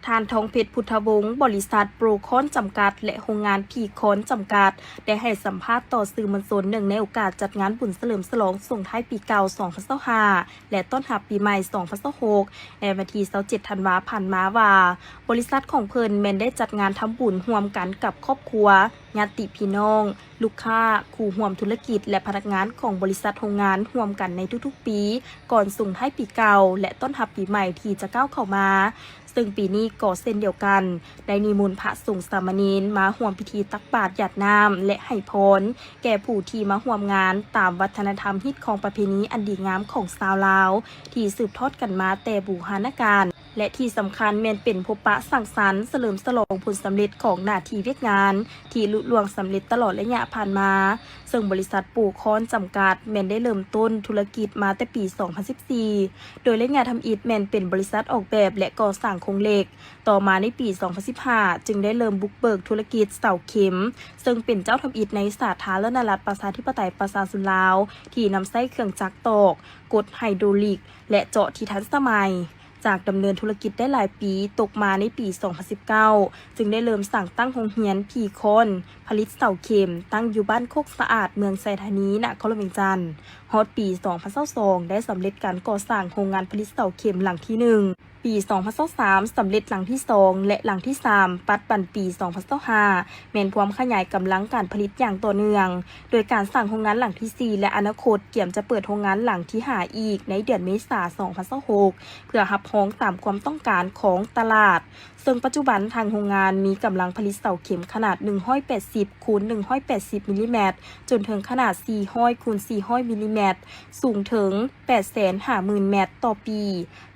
ທ່ານ ທອງເພັດ ພຸດທະວົງ, ບໍລິສັດໂປຣຄອນຈຳກັດ ແລະ ໂຮງງານພີຄອນຈຳກັດ ໄດ້ໃຫ້ສຳພາດຕໍ່ສື່ມວນຊົນ ເນື່ອງໃນໂອກາດຈັດງານບຸນສະເຫຼີມສະຫຼອງສົ່ງທ້າຍປີເກົ່າສອງພັນຊາວຫ້າ ແລະ ຕ້ອນຮັບປີໃໝ່ສອງພັນຊາວຫົກ ໃນວັນທີຊາວເຈັດທັນວາຜ່ານມາວ່າ, ບໍລິສັດຂອງເພິ່ນແມ່ນໄດ້ຈັດງານທຳບຸນຮ່ວມກັນກັບຄອບຄົວ, ຍາດຕິພີ່ນ້ອງ, ລູກຄ້າ, ຄູ່ຮ່ວມທຸລະກິດ ແລະ ພະນັກງານຂອງບໍລິສັດໂຮງງານຮ່ວມກັນໃນທຸກໆປີ ກ່ອນສົ່ງທ້າຍປີເກົ່າ ແລະ ຕ້ອນຮັບປີໃໝ່ທີ່ຈະກ້າວເຂົ້າມາ, ເຊິ່ງປີນີ້ກໍເຊັ່ນດຽວກັນ ໄດ້ນິມົນພະສົງສາມະເນນມາຮ່ວມພິທີຕັກບາດຢາດນ້ຳ ແລະ ໃຫ້ພອນແກ່ຜູ້ທີ່ມາຮ່ວມງານ ຕາມວັດທະນະທຳຮີດຄອງປະເພນີອັນດີງາມຂອງຊາວລາວ ທີ່ສືບທອດກັນມາແຕ່ບູຮານະການ ແລະ ທີ່ສຳຄັນແມ່ນເປັນພົບປະສັງສັນສະເຫຼີມສະຫຼອງຜົນສຳເລັດຂອງໜ້າທີ່ວຽກງານ ທີ່ລຸລ່ວງສຳເລັດຕະຫຼອດໄລຍະຜ່ານມາ, ເຊິ່ງບໍລິສັດໂປຣຄອນຈຳກັດແມ່ນໄດ້ເລີ່ມຕົ້ນທຸລະກິດມາແຕ່ປີສອງພັນສິບສີ່ ໂດຍໄລຍະທຳອິດແມ່ນເປັນບໍລິສັດອອກແບບ ແລະ ກໍ່ສ້າງໂຄງເຫຼັກ. ຕໍ່ມາໃນປີສອງພັນສິບຫ້າ ຈຶ່ງໄດ້ເລີ່ມບຸກເບີກທຸລະກິດເສົາເຂັມ, ເຊິ່ງເປັນເຈົ້າທຳອິດໃນສາທາລະນະລັດປະຊາທິປະໄຕປະຊາຊົນລາວ ທີ່ນຳໃຊ້ເຄື່ອງຈັກຕອກ, ກົດໄຮໂດຣລິກ ແລະ ເຈາະທີ່ທັນສະໄໝ. ຈາກດຳເນີນທຸລະກິດໄດ້ຫຼາຍປີ, ຕົກມາໃນປີສອງພັນສິບເກົ້າ ຈຶ່ງໄດ້ເລີ່ມສ້າງຕັ້ງໂຮງຮຽນພີຄອນ ຜະລິດເສົາເຂັມ ຕັ້ງຢູ່ບ້ານໂຄກສະອາດ ເມືອງໄຊທານີ ນະຄອນຫຼວງວຽງຈັນ. ຮອດປີສອງພັນຊາວສອງ ໄດ້ສຳເລັດການກໍ່ສ້າງໂຮງງານຜະລິດເສົາເຂັມຫຼັງທີໜຶ່ງ, ປີສອງພັນຊາວສາມ ສຳເລັດຫຼັງທີສອງ ແລະ ຫຼັງທີສາມ, ປັດຈຸບັນປີສອງພັນຊາວຫ້າ ແມ່ນພວມຂະຫຍາຍກຳລັງການຜະລິດຢ່າງຕໍ່ເນື່ອງ ໂດຍການສ້າງໂຮງງານຫຼັງທີສີ່ ແລະ ອະນາຄົດກຽມຈະເປີດໂຮງງານຫຼັງທີຫ້າອີກໃນເດືອນເມສາສອງພັນຊາວຫົກ ເພື່ອຮັບຮອງຕາມຄວາມຕ້ອງການຂອງຕະຫຼາດ, ເຊິ່ງປັດຈຸບັນທາງໂຮງງານມີກຳລັງຜະລິດເສົາເຂັມຂະໜາດໜຶ່ງຮ້ອຍແປດສິບຄູນໜຶ່ງຮ້ອຍແປດສິບມິລລີແມັດ ຈົນເຖິງຂະໜາດສີ່ຮ້ອຍຄູນສີ່ຮ້ອຍມິລລີແມັດ ສູງເຖິງແປດແສນຫ້າໝື່ນແມັດຕໍ່ປີ,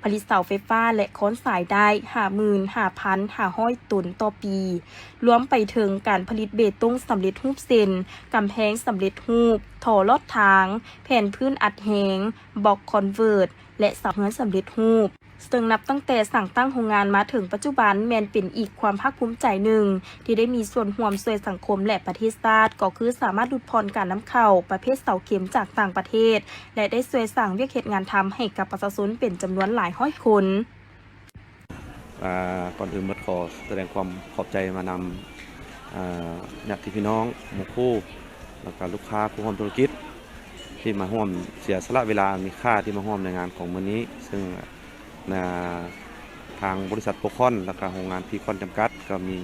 ຜະລິດເສົາໄຟຟ້າ ແລະ ຄອນສາຍໄດ້ຫ້າໝື່ນຫ້າພັນຫ້າຮ້ອຍໂຕນຕໍ່ປີ, ລວມໄປເຖິງການຜະລິດເບຕົງສຳເລັດຮູບເຊັ່ນ ກຳແພງສຳເລັດຮູບ, ທໍ່ລອດທາງ, ແຜ່ນພື້ນອັດແຮງ, ບລັອກຄອນເວີດ ແລະ ເສົາເຮືອນສຳເລັດຮູບ. ເຊິ່ງນັບຕັ້ງແຕ່ສ້າງຕັ້ງໂຮງງານມາເຖິງປັດຈຸບັນ ແມ່ນເປັນອີກຄວາມພາກພູມໃຈໜຶ່ງ ທີ່ໄດ້ມີສ່ວນຮ່ວມຊ່ວຍສັງຄົມ ແລະ ປະເທດຊາດ, ກໍຄືສາມາດຫຼຸດຜ່ອນການນຳເຂົ້າປະເພດເສົາເຂັມຈາກຕ່າງປະເທດ ແລະ ໄດ້ຊ່ວຍສ້າງວຽກເຮັດງານທຳໃຫ້ກັບປະຊາຊົນເປັນຈຳນວນຫຼາຍຮ້ອຍຄົນ. ອ່າ ກ່ອນອື່ນໝົດຂໍສະແດງຄວາມຂອບໃຈມານຳ ອ່າ ຍາດຕິພີ່ນ້ອງ, ໝູ່ຄູ່ ແລ້ວກະລູກຄ້າ, ຄູ່ຮ່ວມທຸລະກິດ ທີ່ມາຮ່ວມເສຍສະຫຼະເວລາອັນມີຄ່າທີ່ມາຮ່ວມໃນງານຂອງມື້ນີ້. ເຊິ່ງ ນະ ທາງບໍລິສັດໂປຣຄອນ ແລ້ວກະໂຮງງານພີຄອນຈຳກັດ ກໍມີ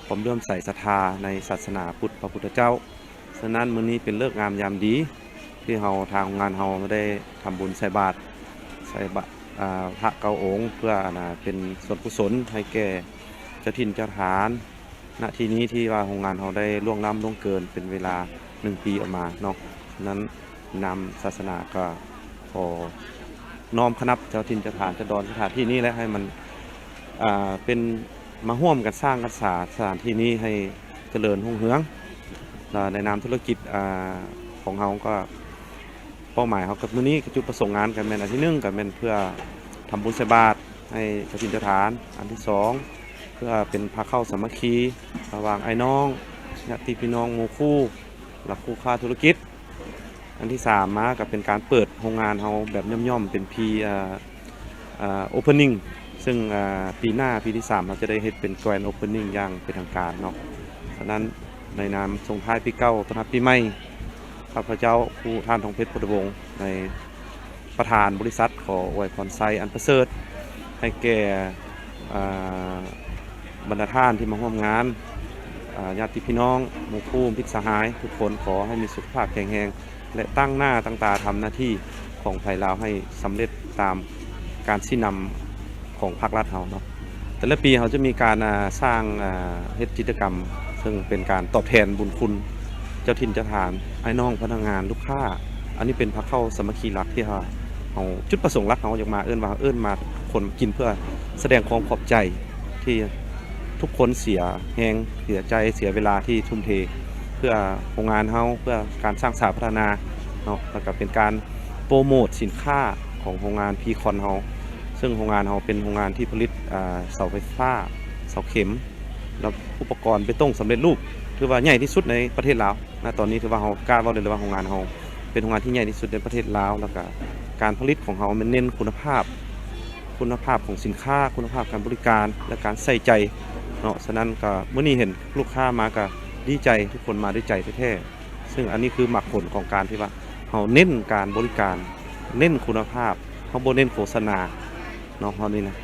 ຄວາມເຫຼື້ອມໃສສັດທາໃນສາສະໜາພຸດພະພຸດທະເຈົ້າ. ສະນັ້ນ ມື້ນີ້ເປັນເລີກງາມຍາມດີ ທີ່ເຮົາ ທາງໂຮງງານເຮົາໄດ້ທຳບຸນໃສ່ບາດ ໃສ່ບາດ ອ່າ ພະເກົ້າອົງ ເພື່ອ ອັນນາ ເປັນສ່ວນກຸສົນໃຫ້ແກ່ເຈົ້າຖິ່ນເຈົ້າຖານ ນະ ທີ່ນີ້ ທີ່ວ່າໂຮງງານເຮົາໄດ້ລ່ວງລ້ຳລ່ວງເກີນເປັນເວລາໜຶ່ງປີອອກມາເນາະ. ສະນັ້ນ ນາມສາສະໜາກໍຂໍນ້ອມຂະນັບເຈົ້າຖິ່ນເຈົ້າຖານເຈົ້າດອນສະຖານທີ່ນີ້ແຫຼະ ໃຫ້ມັນ ອ່າ ເປັນ ມາຮ່ວມກັນສ້າງຮັກສາສະຖານທີ່ນີ້ໃຫ້ຈະເລີນຮຸ່ງເຮືອງ. ແລະ ໃນນາມທຸລະກິດ ອ່າ ຂອງເຮົາກໍ ເປົ້າໝາຍເຮົາກັບມື້ນີ້ ກໍຈຸດປະສົງງານກໍແມ່ນ ອັນທີໜຶ່ງກໍແມ່ນເພື່ອທຳບຸນໃສ່ບາດໃຫ້ເຈົ້າຖິ່ນເຈົ້າຖານ, ອັນທີສອງ ເພື່ອເປັນພາເຂົ້າສາມັກຄີລະຫວ່າງອ້າຍນ້ອງ ຍາດຕິພີ່ນ້ອງ ໝູ່ຄູ່ ແລະ ຄູ່ຄ້າທຸລະກິດ. ອັນທີສາມມາກໍເປັນການເປີດໂຮງງານເຮົາແບບຍ່ອມໆ ເປັນ pre ອ່າ ອ່າ opening ເຊິ່ງ ອ່າ ປີໜ້າ ປີທີສາມ ເຮົາຈະໄດ້ເຮັດເປັນ grand opening ຢ່າງເປັນທາງການເນາະ. ສະນັ້ນ ໃນນາມສົ່ງທ້າຍປີເກົ່າ ຕ້ອນຮັບປີໃໝ່ ຂ້າພະເຈົ້າ ຜູ້ ທ່ານ ທອງເພັດ ໂພດະວົງ ໃນ ປະທານບໍລິສັດ ຂໍອວຍພອນໄຊອັນປະເສີດໃຫ້ແກ່ ອ່າ ບັນດາທ່ານທີ່ມາຮ່ວມງານ, ອ່າ ຍາດຕິພີ່ນ້ອງ, ໝູ່ຄູ່ມິດສະຫາຍທຸກຄົນ ຂໍໃຫ້ມີສຸຂະພາບແຂງແຮງ ແລະ ຕັ້ງໜ້າຕັ້ງຕາທຳໜ້າທີ່ຂອງໄທລາວໃຫ້ສຳເລັດຕາມການຊີ້ນຳຂອງພາກລັດເຮົາເນາະ. ແຕ່ລະປີເຮົາຈະມີການ ອ່າ ສ້າງ ອ່າ ເຮັດກິດຈະກຳ ເຊິ່ງເປັນການຕອບແທນບຸນຄຸນເຈົ້າຖິ່ນເຈົ້າຖານ, ອ້າຍນ້ອງ, ພະນັກງານ, ລູກຄ້າ. ອັນນີ້ເປັນພາເຂົ້າສາມັກຄີລັກທີ່ເຮົາ ເຮົາ ຈຸດປະສົງຫຼັກເຮົາຢາກມາ ເອີ້ນວ່າເຮົາເອີ້ນມາຄົນກິນ ເພື່ອສະແດງຄວາມຂອບໃຈທີ່ທຸກຄົນເສຍແຮງ, ເສຍໃຈ, ເສຍເວລາທີ່ທຸ່ມເທເພື່ອໂຮງງານເຮົາ, ເພື່ອການສ້າງສາພັດທະນາເນາະ, ແລ້ວກໍເປັນການໂປຣໂມດສິນຄ້າຂອງໂຮງງານພີຄອນເຮົາ, ເຊິ່ງໂຮງງານເຮົາເປັນໂຮງງານທີ່ຜະລິດ ອ່າ ເສົາໄຟຟ້າ, ເສົາເຂັມ ແລະ ອຸປະກອນເບຕົງສຳເລັດຮູບ ຖືວ່າໃຫຍ່ທີ່ສຸດໃນປະເທດລາວ. ນະ ຕອນນີ້ຖືວ່າເຮົາກ້າເວົ້າໄດ້ເລີຍວ່າໂຮງງານເຮົາເປັນໂຮງງານທີ່ໃຫຍ່ທີ່ສຸດໃນປະເທດລາວ, ແລ້ວກະການຜະລິດຂອງເຮົາແມ່ນເນັ້ນຄຸນນະພາບ ຄຸນນະພາບຂອງສິນຄ້າ, ຄຸນນະພາບການບໍລິການ ແລະ ການໃສ່ໃຈເນາະ. ສະນັ້ນກໍມື້ນີ້ເຫັນລູກຄ້າມາກໍດີໃຈ, ທຸກຄົນມາດ້ວຍໃຈແທ້ໆ. ຊຶ່ງອັນນີ້ຄືໝາກຜົນຂອງການທີ່ວ່າເຮົາເນັ້ນການບໍລິການ, ເນັ້ນຄຸນນະພາບ, ເຮົາບໍ່ເນັ້ນໂຄສະນາເນາະ ເຮົານີ້ນະ.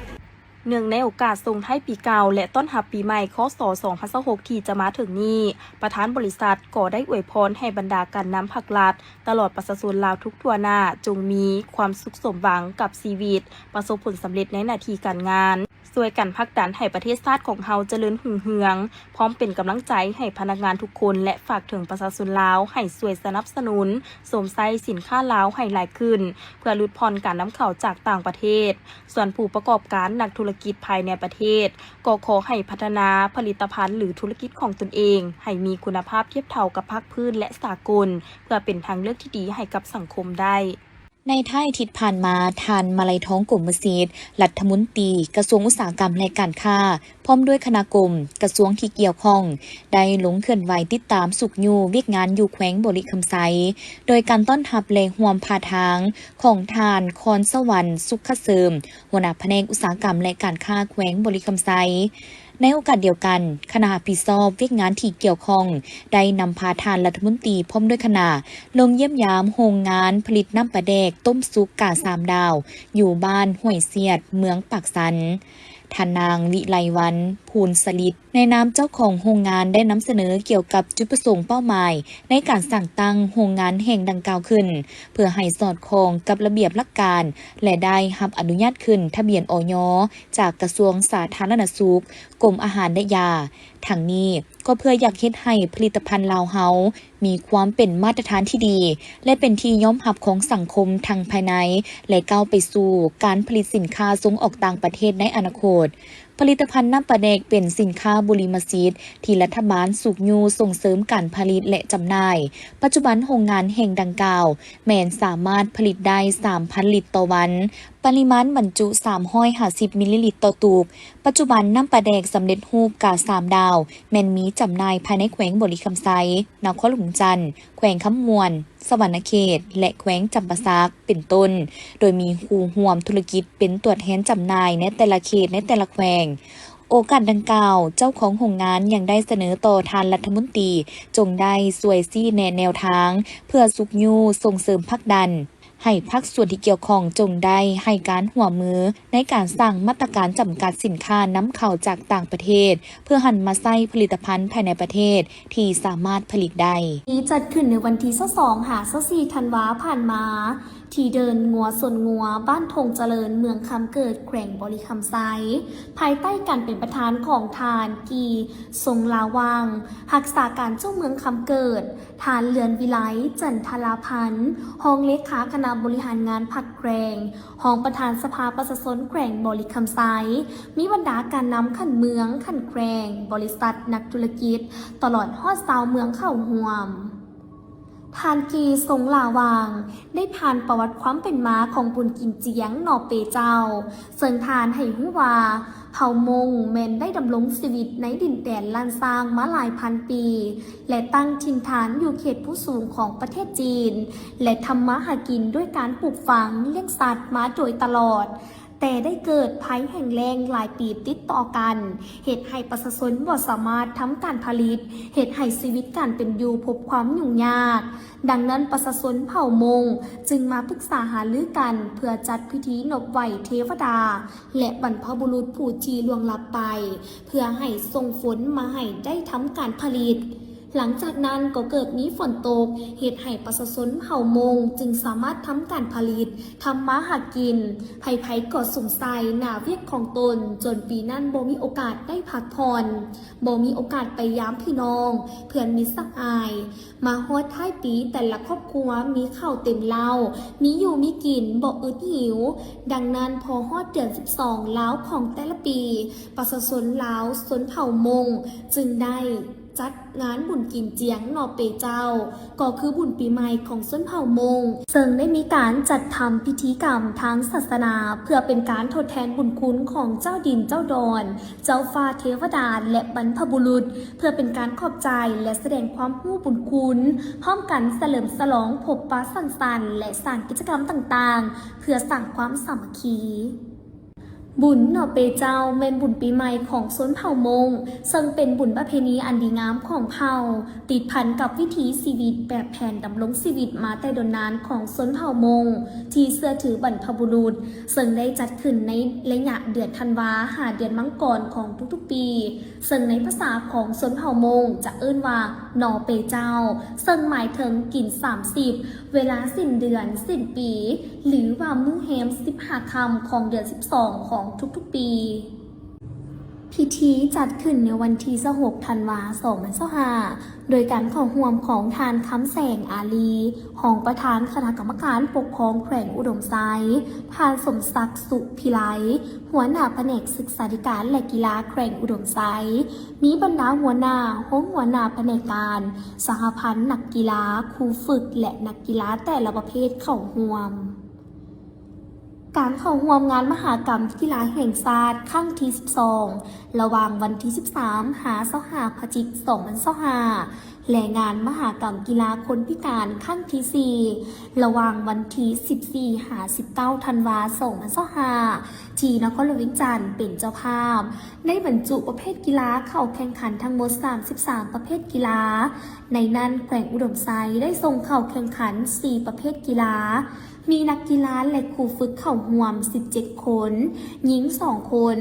ເນື່ອງໃນໂອກາດສົ່ງທ້າຍປີເກົ່າ ແລະ ຕ້ອນຮັບປີໃໝ່ ຄ.ສ. ສອງພັນຊາວຫົກ ທີ່ຈະມາເຖິງນີ້, ປະທານບໍລິສັດກໍໄດ້ອວຍພອນໃຫ້ບັນດາການນຳພັກລັດ ຕະຫຼອດປະຊາຊົນລາວທຸກທົ່ວໜ້າ ຈົ່ງມີຄວາມສຸກສົມຫວັງກັບຊີວິດ, ປະສົບຜົນສຳເລັດໃນໜ້າທີ່ການງານ, ຊ່ວຍກັນຜັກດັນໃຫ້ປະເທດຊາດຂອງເຮົາຈະເລີນຮຸ່ງເຮືອງ, ພ້ອມເປັນກຳລັງໃຈໃຫ້ພະນັກງານທຸກຄົນ ແລະ ຝາກເຖິງປະຊາຊົນລາວໃຫ້ຊ່ວຍສະໜັບສະໜູນຊົມໃຊ້ສິນຄ້າລາວໃຫ້ຫຼາຍຂຶ້ນ ເພື່ອຫຼຸດຜ່ອນການນຳເຂົ້າຈາກຕ່າງປະເທດ. ສ່ວນຜູ້ປະກອບການນັກທຸລະກິດພາຍໃນປະເທດ ກໍຂໍໃຫ້ພັດທະນາຜະລິດຕະພັນ ຫຼື ທຸລະກິດຂອງຕົນເອງ ໃຫ້ມີຄຸນນະພາບທຽບເທົ່າກັບພາກພື້ນ ແລະ ສາກົນ ເພື່ອເປັນທາງເລືອກທີ່ດີໃຫ້ກັບສັງຄົມໄດ້. ໃນທ້າຍອາທິດຜ່ານມາ, ທ່ານ ມາໄລທອງ ກົມມະສິດ ລັດຖະມົນຕີກະຊວງອຸດສາຫະກຳ ແລະ ການຄ້າ ພ້ອມດ້ວຍຄະນະກົມ, ກະຊວງທີ່ກ່ຽວຂ້ອງ ໄດ້ລົງເຄື່ອນໄຫວຕິດຕາມຊຸກຍູ້ວຽກງານຢູ່ແຂວງບໍລິຄຳໄຊ, ໂດຍການຕ້ອນຮັບ ແລະ ຮ່ວມພາທາງຂອງທ່ານ ຄອນສະຫວັນ ສຸກຄະເສີມ ຫົວໜ້າພະແນກອຸດສາຫະກຳ ແລະ ການຄ້າແຂວງບໍລິຄຳໄຊ. ໃນໂອກາດດຽວກັນ, ຄະນະຮັບຜິດຊອບວຽກງານທີ່ກ່ຽວຂ້ອງ ໄດ້ນຳພາທ່ານລັດຖະມົນຕີພ້ອມດ້ວຍຄະນະ ລົງຢ້ຽມຢາມໂຮງງານຜະລິດນ້ຳປາແດກຕົ້ມສຸກກາສາມດາວ ຢູ່ບ້ານຫ້ວຍຊຽດ ເມືອງປາກຊັນ. ທ່ານນາງ ວິໄລວັນ ພູນສະລິດ ໃນນາມເຈົ້າຂອງໂຮງງານ ໄດ້ນຳສະເໜີກ່ຽວກັບຈຸດປະສົງເປົ້າໝາຍໃນການສ້າງຕັ້ງໂຮງງານແຫ່ງດັ່ງກ່າວຂຶ້ນ ເພື່ອໃຫ້ສອດຄ່ອງກັບລະບຽບຫຼັກການ ແລະ ໄດ້ຮັບອະນຸຍາດຂຶ້ນທະບຽນ ອຢ ຈາກກະຊວງສາທາລະນະສຸກ, ກົມອາຫານ ແລະ ຢາ. ທັງນີ້ກໍເພື່ອຢາກເຮັດໃຫ້ຜະລິດຕະພັນລາວເຮົາມີຄວາມເປັນມາດຕະຖານທີ່ດີ ແລະ ເປັນທີ່ຍອມຮັບຂອງສັງຄົມທັງພາຍໃນ ແລະ ກ້າວໄປສູ່ການຜະລິດສິນຄ້າສົ່ງອອກຕ່າງປະເທດໃນອະນາຄົດ. ຜະລິດຕະພັນນ້ຳປາແດກເປັນສິນຄ້າບຸລິມະສິດທີ່ລັດຖະບານຊຸກຍູ້ສົ່ງເສີມການຜະລິດ ແລະ ຈຳໜ່າຍ. ປັດຈຸບັນໂຮງງານແຫ່ງດັ່ງກ່າວແມ່ນສາມາດຜະລິດໄດ້ສາມພັນລິດຕໍ່ວັນ, ປະລິມານບັນຈຸສາມຮ້ອຍຫ້າສິບມິນລີລິດຕໍ່ຕຸກ. ປັດຈຸບັນນ້ຳປາແດກສຳເລັດຮູບກາສາມດາວແມ່ນມີຈຳໜ່າຍພາຍໃນແຂວງບໍລິຄຳໄຊ, ນະຄອນຫຼວງວຽງຈັນ, ແຂວງຄຳມ່ວນ, ສະຫວັນນະເຂດ ແລະ ແຂວງຈຳປາສັກ ເປັນຕົ້ນ, ໂດຍມີຄູ່ຮ່ວມທຸລະກິດເປັນຕົວແທນຈຳໜ່າຍໃນແຕ່ລະເຂດ ໃນແຕ່ລະແຂວງ. ໂອກາດດັ່ງກ່າວ, ເຈົ້າຂອງໂຮງງານຍັງໄດ້ສະເໜີຕໍ່ທ່ານລັດຖະມົນຕີ ຈົ່ງໄດ້ຊ່ວຍຊີ້ແນະແນວທາງ ເພື່ອຊຸກຍູ້ສົ່ງເສີມຜັກດັນ ໃຫ້ພາກສ່ວນທີ່ກ່ຽວຂ້ອງຈົ່ງໄດ້ໃຫ້ການຮ່ວມມືໃນການສ້າງມາດຕະການຈຳກັດສິນຄ້ານຳເຂົ້າຈາກຕ່າງປະເທດ ເພື່ອຫັນມາໃຊ້ຜະລິດຕະພັນພາຍໃນປະເທດທີ່ສາມາດຜະລິດໄດ້. ນີ້ຈັດຂຶ້ນໃນວັນທີຊາວສອງຫາຊາວສີ່ທັນວາຜ່ານມາ ທີ່ເດີ່ນງົວສວນງົວ ບ້ານທົ່ງຈະເລີນ ເມືອງຄຳເກີດ ແຂວງບໍລິຄຳໄຊ ພາຍໃຕ້ການເປັນປະທານຂອງທ່ານ ກີ່ ຊົງລາວັງ ຮັກສາການເຈົ້າເມືອງຄຳເກີດ, ທ່ານ ເລືອນວິໄລ ຈັນທະລາພັນ ຮອງເລຂາຄະນະບໍລິຫານງານພັກແຂວງ, ຮອງປະທານສະພາປະຊາຊົນແຂວງບໍລິຄຳໄຊ, ມີບັນດາການນຳຂັ້ນເມືອງ, ຂັ້ນແຂວງ, ບໍລິສັດ, ນັກທຸລະກິດ ຕະຫຼອດຮອດຊາວເມືອງເຂົ້າຮ່ວມ. ທ່ານ ກີ່ ຊົງລາວັງ ໄດ້ຜ່ານປະຫວັດຄວາມເປັນມາຂອງບຸນກິນຈຽງໜໍ່ເປເຈົ້າ, ເຊິ່ງທ່ານໃຫ້ຮູ້ວ່າ ເຜົ່າມົ້ງແມ່ນໄດ້ດຳລົງຊີວິດໃນດິນແດນລ້ານຊ້າງມາຫຼາຍພັນປີ ແລະ ຕັ້ງຖິ່ນຖານຢູ່ເຂດພູສູງຂອງປະເທດຈີນ ແລະ ທຳມາຫາກິນດ້ວຍການປູກຝັງ, ລ້ຽງສັດມາໂດຍຕະຫຼອດ. ແຕ່ໄດ້ເກີດໄພແຫ້ງແລ້ງຫຼາຍປີຕິດຕໍ່ກັນ, ເຮັດໃຫ້ປະຊາຊົນບໍ່ສາມາດທຳການຜະລິດ, ເຮັດໃຫ້ຊີວິດການເປັນຢູ່ພົບຄວາມຫຍຸ້ງຍາກ. ດັ່ງນັ້ນ ປະຊາຊົນເຜົ່າມົ້ງຈຶ່ງມາປຶກສາຫາລືກັນ ເພື່ອຈັດພິທີນົບໄຫວ້ເທວະດາ ແລະ ບັນພະບຸລຸດຜູ້ທີ່ລ່ວງລັບໄປ ເພື່ອໃຫ້ສົ່ງຝົນມາໃຫ້ໄດ້ທຳການຜະລິດ. ຫຼັງຈາກນັ້ນກໍເກີດມີຝົນຕົກ ເຮັດໃຫ້ປະຊາຊົນເຜົ່າມົ້ງຈຶ່ງສາມາດທຳການຜະລິດ, ທຳມາຫາກິນ, ໃຜໆກໍສຸມໃສ່ໜ້າວຽກຂອງຕົນ, ຈົນປີນັ້ນບໍ່ມີໂອກາດໄດ້ພັກຜ່ອນ, ບໍ່ມີໂອກາດໄປຢາມພີ່ນ້ອງ, ເພື່ອນມິດສະຫາຍ. ມາຮອດທ້າຍປີ ແຕ່ລະຄອບຄົວມີເຂົ້າເຕັມເລົ້າ, ມີຢູ່ມີກິນ, ບໍ່ອຶດຫິວ. ດັ່ງນັ້ນ ພໍຮອດເດືອນສິບສອງລາວຂອງແຕ່ລະປີ, ປະຊາຊົນລາວຊົນເຜົ່າມົ້ງຈຶ່ງໄດ້ ຈັດງານບຸນກິນຈຽງໜໍ່ເປເຈົ້າ ກໍຄືບຸນປີໃໝ່ຂອງຊົນເຜົ່າມົ້ງ, ເຊິ່ງໄດ້ມີການຈັດທຳພິທີກຳທາງສາສະໜາ ເພື່ອເປັນການທົດແທນບຸນຄຸນຂອງເຈົ້າດິນເຈົ້າດອນ, ເຈົ້າຟ້າເທວະດາ ແລະ ບັນພະບຸລຸດ, ເພື່ອເປັນການຂອບໃຈ ແລະ ສະແດງຄວາມຮູ້ບຸນຄຸນ, ພ້ອມກັນສະເຫຼີມສະຫຼອງ, ພົບປະສັງສັນ ແລະ ສ້າງກິດຈະກຳຕ່າງໆ ເພື່ອສ້າງຄວາມສາມັກຄີ. ບຸນໜໍ່ເປເຈົ້າ ແມ່ນບຸນປີໃໝ່ຂອງຊົນເຜົ່າມົ້ງ ເຊິ່ງເປັນບຸນປະເພນີອັນດີງາມຂອງເຜົ່າ, ຕິດພັນກັບວິຖີຊີວິດແບບແຜນດຳລົງຊີວິດມາແຕ່ດົນນານຂອງຊົນເຜົ່າມົ້ງ ທີ່ເຊື່ອຖືບັນພະບຸລຸດ, ເຊິ່ງໄດ້ຈັດຂຶ້ນໃນໄລຍະເດືອນທັນວາ ຫາເດືອນມັງກອນຂອງທຸກໆປີ. ເຊິ່ງໃນພາສາຂອງຊົນເຜົ່າມົ້ງຈະເອີ້ນວ່າໜໍ່ເປເຈົ້າ, ເຊິ່ງໝາຍເຖິງກິນສາມສິບ ເວລາສິ້ນເດືອນ, ສິ້ນປີ ຫຼືວ່າມື້ແຮມສິບຫ້າຄ່ຳຂອງເດືອນສິບສອງຂອງທຸກໆປີ. ພິທີຈັດຂຶ້ນໃນວັນທີຊາວຫົກທັນວາ ສອງພັນຊາວຫ້າ ໂດຍການເຂົ້າຮ່ວມຂອງທ່ານ ຄຳແສງ ອາລີ ຮອງປະທານຄະນະກຳມະການປົກຄອງແຂວງອຸດົມໄຊ, ທ່ານ ສົມສັກ ສຸພິໄລ ຫົວໜ້າພະແນກສຶກສາທິການ ແລະ ກິລາແຂວງອຸດົມໄຊ, ມີບັນດາຫົວໜ້າ, ຮອງຫົວໜ້າພະແນກການ, ສະຫະພັນນັກກິລາ, ຄູຝຶກ ແລະ ນັກກິລາແຕ່ລະປະເພດເຂົ້າຮ່ວມ. ການເຂົ້າຮ່ວມງານມະຫະກຳກິລາແຫ່ງຊາດຄັ້ງທີສິບສອງ ລະຫວ່າງວັນທີສິບສາມ ຫາ ຊາວຫ້າ ພະຈິກ ສອງພັນຊາວຫ້າ ແລະ ງານມະຫະກຳກິລາຄົນພິການຄັ້ງທີສີ່ ລະຫວ່າງວັນທີສິບສີ່ ຫາ ສິບເກົ້າ ທັນວາ ສອງພັນຊາວຫ້າ ທີ່ນະຄອນຫຼວງວຽງຈັນເປັນເຈົ້າພາບ, ໄດ້ບັນຈຸປະເພດກິລາເຂົ້າແຂ່ງຂັນທັງໝົດສາມສິບສາມປະເພດກິລາ. ໃນນັ້ນແຂວງອຸດົມໄຊໄດ້ສົ່ງເຂົ້າແຂ່ງຂັນສີ່ປະເພດກິລາ, ມີນັກກິລາ ແລະ ຄູຝຶກເຂົ້າຮ່ວມສິບເຈັດຄົນ, ຍິງສອງຄົນ,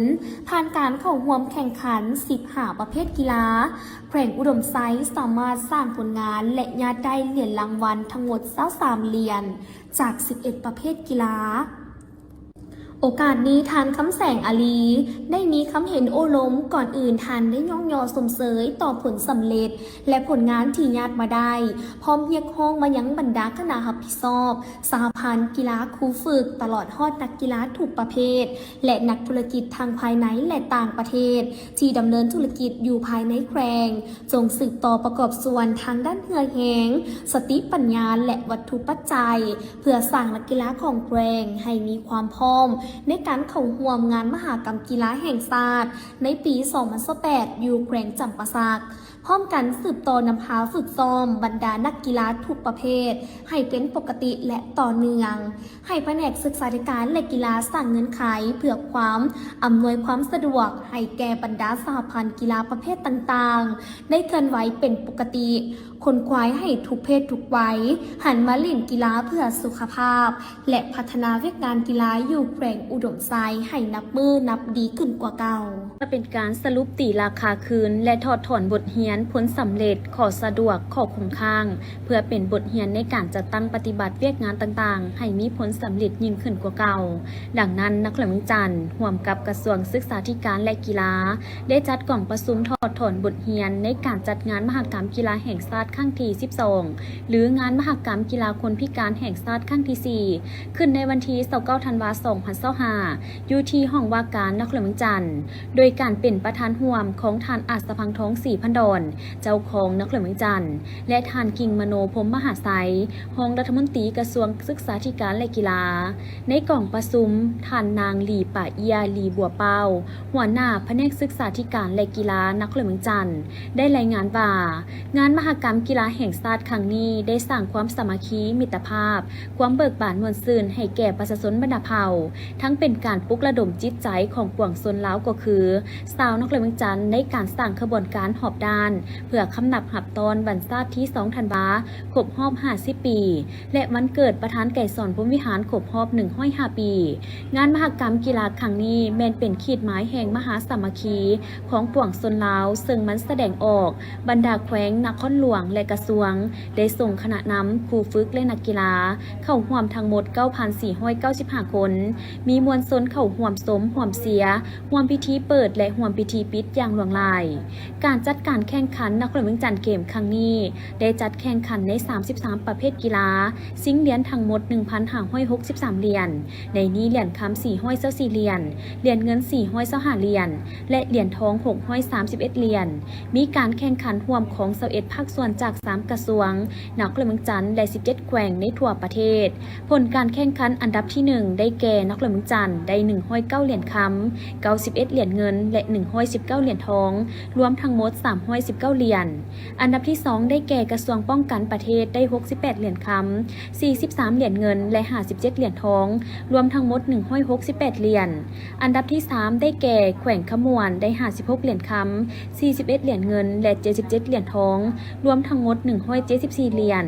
ຜ່ານການເຂົ້າຮ່ວມແຂ່ງຂັນສິບຫ້າປະເພດກິລາ. ແຂວງອຸດົມໄຊສາມາດສ້າງຜົນງານ ແລະ ຍາດໄດ້ຫຼຽນລາງວັນທັງໝົດຊາວສາມຫຼຽນ ຈາກສິບເອັດປະເພດກິລາ. ໂອກາດນີ້ ທ່ານ ຄຳແສງ ອາລີ ໄດ້ມີຄຳເຫັນໂອ້ລົມ. ກ່ອນອື່ນທ່ານໄດ້ຍ້ອງຍໍຊົມເຊີຍຕໍ່ຜົນສຳເລັດ ແລະ ຜົນງານທີ່ຍາດມາໄດ້, ພ້ອມຮຽກຮ້ອງມາຍັງບັນດາຄະນະຮັບຜິດຊອບ, ສະຫະພັນກິລາຄູຝຶກ, ຕະຫຼອດຮອດນັກກິລາທຸກປະເພດ ແລະ ນັກທຸລະກິດທັງພາຍໃນ ແລະ ຕ່າງປະເທດ ທີ່ດຳເນີນທຸລະກິດຢູ່ພາຍໃນແຂວງ, ຈົ່ງສືບຕໍ່ປະກອບສ່ວນທາງດ້ານເຫື່ອແຮງ, ສະຕິປັນຍາ ແລະ ວັດຖຸປັດໄຈ ເພື່ອສ້າງນັກກິລາຂອງແຂວງໃຫ້ມີຄວາມພ້ອມໃນການເຂົ້າຮ່ວມງານມະຫະກຳກິລາແຫ່ງຊາດໃນປີສອງພັນຊາວແປດ ຢູ່ແຂວງຈຳປາສັກ, ພ້ອມກັນສືບຕໍ່ນຳພາຝຶກຊ້ອມບັນດານັກກິລາທຸກປະເພດໃຫ້ເປັນປົກກະຕິ ແລະ ຕໍ່ເນື່ອງ. ໃຫ້ພະແນກສຶກສາທິການ ແລະ ກິລາສ້າງເງື່ອນໄຂເພື່ອຄວາມອຳນວຍຄວາມສະດວກໃຫ້ແກ່ບັນດາສະຫະພັນກິລາປະເພດຕ່າງໆ ໄດ້ເຄື່ອນໄຫວເປັນປົກກະຕິ, ຂົນຂວາຍໃຫ້ທຸກເພດທຸກໄວຫັນມາຫຼິ້ນກິລາເພື່ອສຸຂະພາບ ແລະ ພັດທະນາວຽກງານກິລາຢູ່ແຂວງອຸດົມໄຊໃຫ້ນັບມື້ນັບດີຂຶ້ນກວ່າເກົ່າ. ເພື່ອເປັນການສະຫຼຸບຕີລາຄາຄືນ ແລະ ຖອດຖອນບົດຮຽນ, ຜົນສຳເລັດ, ຂໍ້ສະດວກ, ຂໍ້ຄົງຄ້າງ, ເພື່ອເປັນບົດຮຽນໃນການຈັດຕັ້ງປະຕິບັດວຽກງານຕ່າງໆ ໃຫ້ມີຜົນສຳເລັດຍິ່ງຂຶ້ນກວ່າເກົ່າ. ດັ່ງນັ້ນ, ນະຄອນຫຼວງວຽງຈັນ ຮ່ວມກັບກະຊວງສຶກສາທິການ ແລະ ກິລາ ໄດ້ຈັດກອງປະຊຸມຖອດຖອນບົດຮຽນໃນການຈັດງານມະຫະກຳກິລາແຫ່ງຊາດຄັ້ງທີສິບສອງ ຫຼື ງານມະຫະກຳກິລາຄົນພິການແຫ່ງຊາດຄັ້ງທີສີ່ ຂຶ້ນໃນວັນທີຊາວເກົ້າ ທັນວາ ສອງພັນຊາວຫ້າ ຢູ່ທີ່ຫ້ອງວ່າການນະຄອນຫຼວງວຽງຈັນ, ໂດຍການເປັນປະທານຮ່ວມຂອງທ່ານ ອາດສະພັງທອງ ສີພັນດອນ ເຈົ້າຄອງນະຄອນຫຼວງວຽງຈັນ ແລະ ທ່ານ ກິ່ງມະໂນ ພົມມະຫາໄຊ ຮອງລັດຖະມົນຕີກະຊວງສຶກສາທິການ ແລະ ກິລາ. ໃນກອງປະຊຸມ, ທ່ານນາງ ຫຼີປາເອຍ ຫຼີບົວເປົ້າ ຫົວໜ້າພະແນກສຶກສາທິການ ແລະ ກິລານະຄອນຫຼວງວຽງຈັນ ໄດ້ລາຍງານວ່າ, ງານມະຫະກຳກິລາແຫ່ງຊາດຄັ້ງນີ້ໄດ້ສ້າງຄວາມສາມັກຄີ, ມິດຕະພາບ, ຄວາມເບີກບານມ່ວນຊື່ນໃຫ້ແກ່ປະຊາຊົນບັນດາເຜົ່າ, ທັງເປັນການປຸກລະດົມຈິດໃຈຂອງປວງຊົນລາວກໍຄືຊາວນະຄອນຫຼວງວຽງຈັນ ໃນການສ້າງຂະບວນການຮອບດ້ານ ເພື່ອຄຳນັບຮັບຕ້ອນວັນຊາດທີສອງ ທັນວາ ຄົບຮອບຫ້າສິບປີ ແລະ ວັນເກີດປະທານໄກສອນ ພົມວິຫານ ຄົບຮອບໜຶ່ງຮ້ອຍຫ້າປີ. ງານມະຫະກຳກິລາຄັ້ງນີ້ແມ່ນເປັນຂີດໝາຍແຫ່ງມະຫາສາມັກຄີຂອງປວງຊົນລາວ, ເຊິ່ງມັນສະແດງອອກບັນດາແຂວງ, ນະຄອນຫຼວງ ແລະ ກະຊວງ ໄດ້ສົ່ງຄະນະນຳ, ຄູຝຶກ ແລະ ນັກກິລາ ເຂົ້າຮ່ວມທັງໝົດເກົ້າພັນສີ່ຮ້ອຍເກົ້າສິບຫ້າຄົນ, ມີມວນຊົນເຂົ້າຮ່ວມຊົມ, ຮ່ວມເຊຍ, ຮ່ວມພິທີເປີດ ແລະ ຮ່ວມພິທີປິດຢ່າງຫຼວງຫຼາຍ. ການຈັດການແຂ່ງຂັນນະຄອນຫຼວງວຽງຈັນເກມຄັ້ງນີ້ ໄດ້ຈັດແຂ່ງຂັນໃນສາມສິບສາມປະເພດກິລາ, ຊິງຫຼຽນທັງໝົດໜຶ່ງພັນຫ້າຮ້ອຍຫົກສິບສາມຫຼຽນ, ໃນນີ້ຫຼຽນຄຳສີ່ຮ້ອຍຊາວສີ່ຫຼຽນ, ຫຼຽນເງິນສີ່ຮ້ອຍຊາວຫ້າຫຼຽນ ແລະ ຫຼຽນທອງຫົກຮ້ອຍສາມສິບເອັດຫຼຽນ. ມີການແຂ່ງຂັນຮ່ວມຂອງຊາວເອັດພາກສ່ວນຈາກສາມກະຊວງ, ນະຄອນຫຼວງວຽງຈັນ ແລະ ສິບເຈັດແຂວງໃນທົ່ວປະເທດ. ຜົນການແຂ່ງຂັນອັນດັບທີໜຶ່ງໄດ້ແກ່ ນະຄອນຫຼວງວຽງຈັນ ໄດ້ໜຶ່ງຮ້ອຍເກົ້າຫຼຽນຄຳ, ເກົ້າສິບເອັດຫຼຽນເງິນ ແລະ ໜຶ່ງຮ້ອຍສິບເກົ້າຫຼຽນທອງ, ລວມທັງໝົດສາມຮ້ອຍ ເກົ້າຫຼຽນ. ອັນດັບທີສອງ ໄດ້ແກ່ ກະຊວງປ້ອງກັນປະເທດ ໄດ້ຫົກສິບແປດຫຼຽນຄຳ, ສີ່ສິບສາມຫຼຽນເງິນ ແລະ ຫ້າສິບເຈັດຫຼຽນທອງ, ລວມທັງໝົດໜຶ່ງຮ້ອຍຫົກສິບແປດຫຼຽນ. ອັນດັບທີສາມ ໄດ້ແກ່ ແຂວງຄຳມ່ວນ ໄດ້ຫ້າສິບຫົກຫຼຽນຄຳ, ສີ່ສິບເອັດຫຼຽນເງິນ ແລະ ເຈັດສິບເຈັດຫຼຽນທອງ, ລວມທັງໝົດໜຶ່ງຮ້ອຍເຈັດສິບສີ່ຫຼຽນ.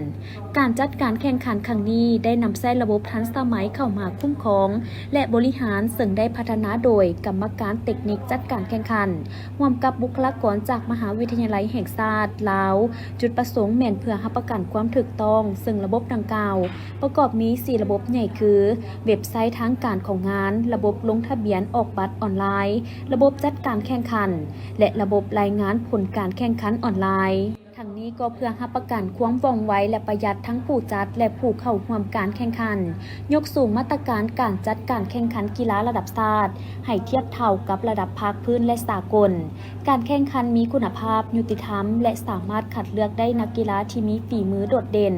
ການຈັດການແຂ່ງຂັນຄັ້ງນີ້ ໄດ້ນຳໃຊ້ລະບົບທັນສະໄໝເຂົ້າມາຄຸ້ມຄອງ ແລະ ບໍລິຫານ, ເຊິ່ງໄດ້ພັດທະນາໂດຍກຳມະການເຕັກນິກຈັດການແຂ່ງຂັນ ຮ່ວມກັບບຸກຄະລາກອນຈາກມະຫາວິທະຍາໄລແຫ່ງຊາດລາວ. ຈຸດປະສົງແມ່ນເພື່ອຮັບປະກັນຄວາມຖືກຕ້ອງ, ເຊິ່ງລະບົບດັ່ງກ່າວປະກອບມີສີ່ລະບົບໃຫຍ່ຄື ເວັບໄຊທາງການຂອງງານ, ລະບົບລົງທະບຽນອອກບັດອອນລາຍ, ລະບົບຈັດການແຂ່ງຂັນ ແລະ ລະບົບລາຍງານຜົນການແຂ່ງຂັນອອນລາຍ. ທັງນີ້ກໍເພື່ອຮັບປະກັນຄວາມວ່ອງໄວ ແລະ ປະຢັດທັງຜູ້ຈັດ ແລະ ຜູ້ເຂົ້າຮ່ວມການແຂ່ງຂັນ, ຍົກສູງມາດຕະການການຈັດການແຂ່ງຂັນກິລາລະດັບຊາດໃຫ້ທຽບເທົ່າກັບລະດັບພາກພື້ນ ແລະ ສາກົນ. ການແຂ່ງຂັນມີຄຸນນະພາບ, ຍຸຕິທຳ ແລະ ສາມາດຄັດເລືອກໄດ້ນັກກິລາທີ່ມີຝີມືໂດດເດັ່ນ.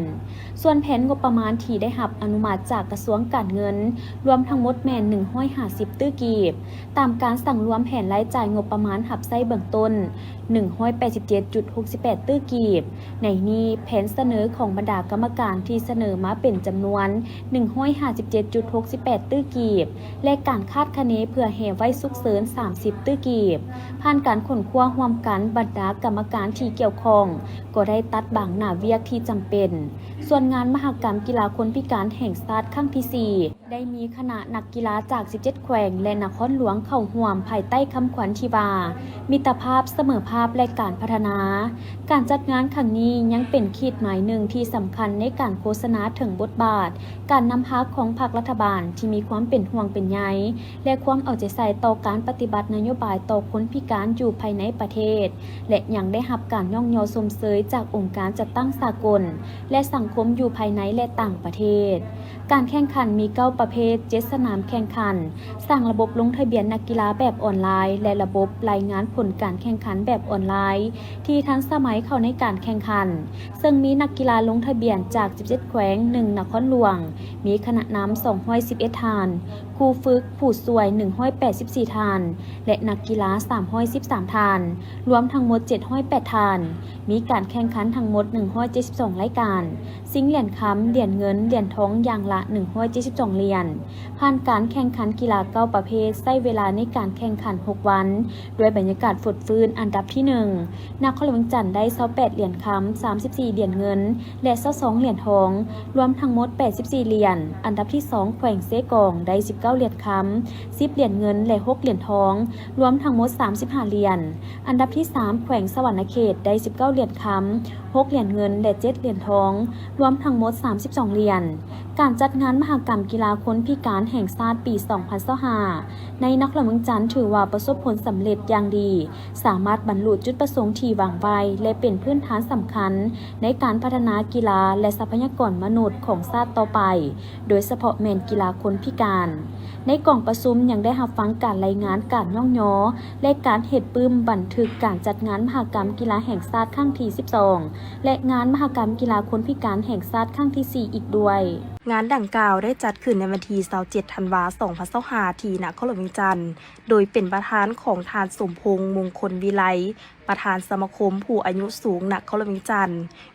ສ່ວນແຜນງົບປະມານທີ່ໄດ້ຮັບອະນຸມັດຈາກກະຊວງການເງິນ ລວມທັງໝົດແມ່ນໜຶ່ງຮ້ອຍຫ້າສິບຕື້ກີບ, ຕາມການສັງລວມແຜນລາຍຈ່າຍງົບປະມານຮັບໃຊ້ເບື້ອງຕົ້ນ ໜຶ່ງຮ້ອຍແປດສິບເຈັດຈຸດຫົກສິບແປດຕື້ກີບ. ໃນນີ້, ແຜນສະເໜີຂອງບັນດາກຳມະການທີ່ສະເໜີມາເປັນຈຳນວນໜຶ່ງຮ້ອຍຫ້າສິບເຈັດຈຸດຫົກສິບແປດຕື້ກີບ ແລະ ການຄາດຄະເນເພື່ອແຮ່ໄວ້ສຸກເສີນສາມສິບຕື້ກີບ. ຜ່ານການຄົ້ນຄວ້າຮ່ວມກັນ, ບັນດາກຳມະການທີ່ກ່ຽວຂ້ອງກໍໄດ້ຕັດບາງໜ້າວຽກທີ່ຈຳເປັນ. ສ່ວນງານມະຫະກຳກິລາຄົນພິການແຫ່ງຊາດຄັ້ງທີສີ່ ໄດ້ມີຄະນະນັກກິລາຈາກສິບເຈັດແຂວງ ແລະ ນະຄອນຫຼວງເຂົ້າຮ່ວມ ພາຍໃຕ້ຄຳຂວັນທີ່ວ່າ ມິດຕະພາບ, ສະເໝີພາບ ແລະ ການພັດທະນາ. ການຈັດງານຄັ້ງນີ້ຍັງເປັນຂີດໝາຍໜຶ່ງທີ່ສຳຄັນໃນການໂຄສະນາເຖິງບົດບາດການນຳພາຂອງພັກລັດຖະບານທີ່ມີຄວາມເປັນຫ່ວງເປັນໃຍ ແລະ ຄວາມເອົາໃຈໃສ່ຕໍ່ການປະຕິບັດນະໂຍບາຍຕໍ່ຄົນພິການຢູ່ພາຍໃນປະເທດ ແລະ ຍັງໄດ້ຮັບການຍ້ອງຍໍຊົມເຊີຍຈາກອົງການຈັດຕັ້ງສາກົນ ແລະ ສັງຄົມຢູ່ພາຍໃນ ແລະ ຕ່າງປະເທດ. ການແຂ່ງຂັນມີເກົ້າປະເພດ, ເຈັດສະໜາມແຂ່ງຂັນ, ສ້າງລະບົບລົງທະບຽນນັກກິລາແບບອອນລາຍ ແລະ ລະບົບລາຍງານຜົນການແຂ່ງຂັນແບບອອນລາຍທີ່ທັນສະໄໝເຂົ້າໃນການແຂ່ງຂັນ, ເຊິ່ງມີນັກກິລາລົງທະບຽນຈາກສິບເຈັດແຂວງ, ໜຶ່ງນະຄອນຫຼວງ, ມີຄະນະນຳສອງຮ້ອຍສິບເອັດທ່ານ, ຄູຝຶກ, ຜູ້ຊ່ວຍໜຶ່ງຮ້ອຍແປດສິບສີ່ທ່ານ ແລະ ນັກກິລາສາມຮ້ອຍສິບສາມທ່ານ, ລວມທັງໝົດເຈັດຮ້ອຍແປດທ່ານ. ມີການແຂ່ງຂັນທັງໝົດໜຶ່ງຮ້ອຍເຈັດສິບສອງລາຍການ, ຊິງຫຼຽນຄຳ, ຫຼຽນເງິນ, ຫຼຽນທອງຢ່າງລະໜຶ່ງຮ້ອຍເຈັດສິບສອງຫຼຽນ. ຜ່ານການແຂ່ງຂັນກິລາເກົ້າປະເພດ, ໃຊ້ເວລາໃນການແຂ່ງຂັນຫົກວັນ, ດ້ວຍບັນຍາກາດຟົດຟື້ນ. ອັນດັບທີໜຶ່ງ ນະຄອນຫຼວງວຽງຈັນໄດ້ຊາວແປດຫຼຽນຄຳ, ສາມສິບສີ່ຫຼຽນເງິນ ແລະ ຊາວສອງຫຼຽນທອງ, ລວມທັງໝົດແປດສິບສີ່ຫຼຽນ. ອັນດັບທີສອງ ແຂວງເຊກອງ ໄດ້ສິບເກົ້າຫຼຽນຄຳ, ສິບຫຼຽນເງິນ ແລະ ຫົກຫຼຽນທອງ, ລວມທັງໝົດສາມສິບຫ້າຫຼຽນ. ອັນດັບທີສາມ ແຂວງສະຫວັນນະເຂດ ໄດ້ສິບເກົ້າຫຼຽນຄຳ, ຫົກຫຼຽນເງິນ ແລະ ເຈັດຫຼຽນທອງ, ລວມທັງໝົດສາມສິບສອງຫຼຽນ. ການຈັດງານມະຫະກຳກິລາຄົນພິການແຫ່ງຊາດປີສອງພັນຊາວຫ້າ ໃນນະຄອນຫຼວງວຽງຈັນ ຖືວ່າປະສົບຜົນສຳເລັດຢ່າງດີ, ສາມາດບັນລຸຈຸດປະສົງທີ່ວາງໄວ້ ແລະ ເປັນພື້ນຖານສຳຄັນໃນການພັດທະນາກິລາ ແລະ ຊັບພະຍາກອນມະນຸດຂອງຊາດຕໍ່ໄປ, ໂດຍສະເພາະແມ່ນກິລາຄົນພິການ. ໃນກອງປະຊຸມຍັງໄດ້ຮັບຟັງການລາຍງານການຍ້ອງຍໍ ແລະ ການເຮັດປຶ້ມບັນທຶກການຈັດງານມະຫະກຳກິລາແຫ່ງຊາດຄັ້ງທີສິບສອງ ແລະ ງານມະຫະກຳກິລາຄົນພິການແຫ່ງຊາດຄັ້ງທີສີ່ອີກດ້ວຍ. ງານດັ່ງກ່າວໄດ້ຈັດຂຶ້ນໃນວັນທີຊາວເຈັດທັນວາ ສອງພັນຊາວຫ້າ ທີ່ນະຄອນຫຼວງວຽງຈັນ, ໂດຍເປັນປະທານຂອງທ່ານ ສົມພົງ ມົງຄົນວິໄລ, ປະທານສະມາຄົມຜູ້ອາຍຸສູງນະຄອນຫຼວງວຽງຈັນ,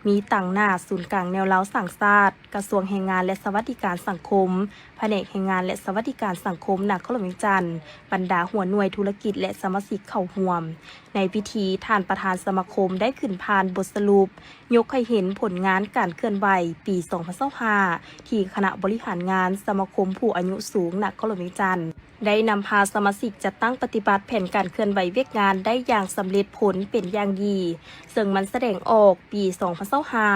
ມີຕາງໜ້າສູນກາງແນວລາວສ້າງຊາດ, ກະຊວງແຮງງານ ແລະ ສະຫວັດດີການສັງຄົມ, ພະແນກແຮງງານ ແລະ ສະຫວັດດີການສັງຄົມນະຄອນຫຼວງວຽງຈັນ, ບັນດາຫົວໜ່ວຍທຸລະກິດ ແລະ ສະມາຊິກເຂົ້າຮ່ວມ. ໃນພິທີ, ທ່ານປະທານສະມາຄົມໄດ້ຂຶ້ນຜ່ານບົດສະຫຼຸບ, ຍົກໃຫ້ເຫັນຜົນງານການເຄື່ອນໄຫວປີສອງພັນຊາວຫ້າ ທີ່ຄະນະບໍລິຫານງານສະມາຄົມຜູ້ອາຍຸສູງນະຄອນຫຼວງວຽງຈັນ ໄດ້ນຳພາສະມາຊິກຈັດຕັ້ງປະຕິບັດແຜນການເຄື່ອນໄຫວວຽກງານໄດ້ຢ່າງສຳເລັດຜົນເປັນຢ່າງດີ, ເຊິ່ງມັນສະແດງອອກ ປີສອງພັນຊາວຫ້າ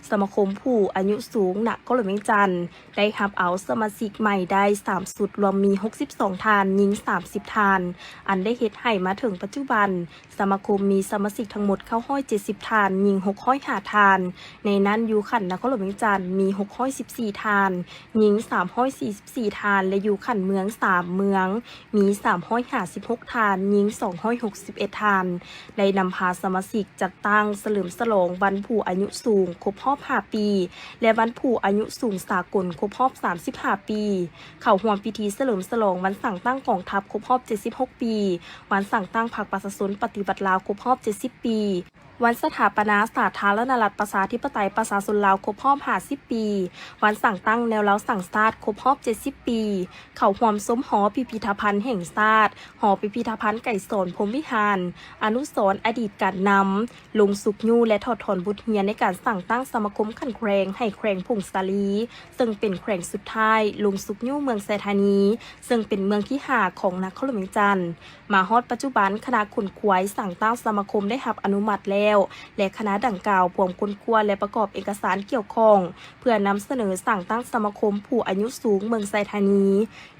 ສະມາຄົມຜູ້ອາຍຸສູງນະຄອນຫຼວງວຽງຈັນ ໄດ້ຮັບເອົາສະມາຊິກໃໝ່ໄດ້ສາມຊຸດ, ລວມມີຫົກສິບສອງທ່ານ, ຍິງສາມສິບທ່ານ, ອັນໄດ້ເຮັດໃຫ້ມາເຖິງປັດຈຸບັນ ສະມາຄົມມີສະມາຊິກທັງໝົດເກົ້າຮ້ອຍເຈັດສິບທ່ານ, ຍິງຫົກຮ້ອຍຫ້າທ່ານ, ໃນນັ້ນຢູ່ຂັ້ນນະຄອນຫຼວງວຽງຈັນມີຫົກຮ້ອຍສິບສີ່ທ່ານ, ຍິງສາມຮ້ອຍສີ່ສິບສີ່ທ່ານ ແລະ ຢູ່ຂັ້ນເມືອງສາມເມືອງມີສາມຮ້ອຍຫ້າສິບຫົກທ່ານ, ຍິງສອງຮ້ອຍຫົກສິບເອັດທ່ານ, ໄດ້ນຳພາສະມາຊິກຈັດຕັ້ງສະເຫຼີມສະຫຼອງວັນຜູ້ອາຍຸສູງຄົບຮອບຫ້າປີ ແລະ ວັນຜູ້ອາຍຸສູງສາກົນຄົບຮອບສາມສິບຫ້າປີ, ເຂົ້າຮ່ວມພິທີສະເຫຼີມສະຫຼອງວັນສ້າງຕັ້ງກອງທັບຄົບຮອບເຈັດສິບຫົກປີ, ວັນສ້າງຕັ້ງພັກປະຊາຊົນປະຕິວັດລາວຄົບຮອບເຈັດສິບປີ. ວັນສະຖາປະນາສາທາລະນະລັດ ປະຊາທິປະໄຕ ປະຊາຊົນລາວ ຄົບຮອບຫ້າສິບປີ, ວັນສ້າງຕັ້ງແນວລາວສ້າງຊາດ ຄົບຮອບເຈັດສິບປີ, ເຂົ້າຮ່ວມຊົມຫໍພິພິທະພັນແຫ່ງຊາດ, ຫໍພິພິທະພັນໄກສອນ ພົມວິຫານ, ອະນຸສອນອະດີດການນຳ, ລົງຊຸກຍູ້ ແລະ ຖອດຖອນບົດຮຽນໃນການສ້າງຕັ້ງສະມາຄົມຂັ້ນແຂວງໃຫ້ແຂວງຜົ້ງສາລີ, ເຊິ່ງເປັນແຂວງສຸດທ້າຍ, ລົງຊຸກຍູ້ເມືອງໄຊທານີ, ເຊິ່ງເປັນເມືອງທີຫ້າຂອງນະຄອນຫຼວງວຽງຈັນ. ມາຮອດປັດຈຸບັນ, ຄະນະຂົນຂວາຍສ້າງຕັ້ງສະມາຄົມໄດ້ຮັບອະນຸມັດແລ້ວ ແລະ ຄະນະດັ່ງກ່າວພວມຄົ້ນຄວ້າ ແລະ ປະກອບເອກະສານກ່ຽວຂ້ອງ ເພື່ອນຳສະເໜີສ້າງຕັ້ງສະມາຄົມຜູ້ອາຍຸສູງເມືອງໄຊທານີ.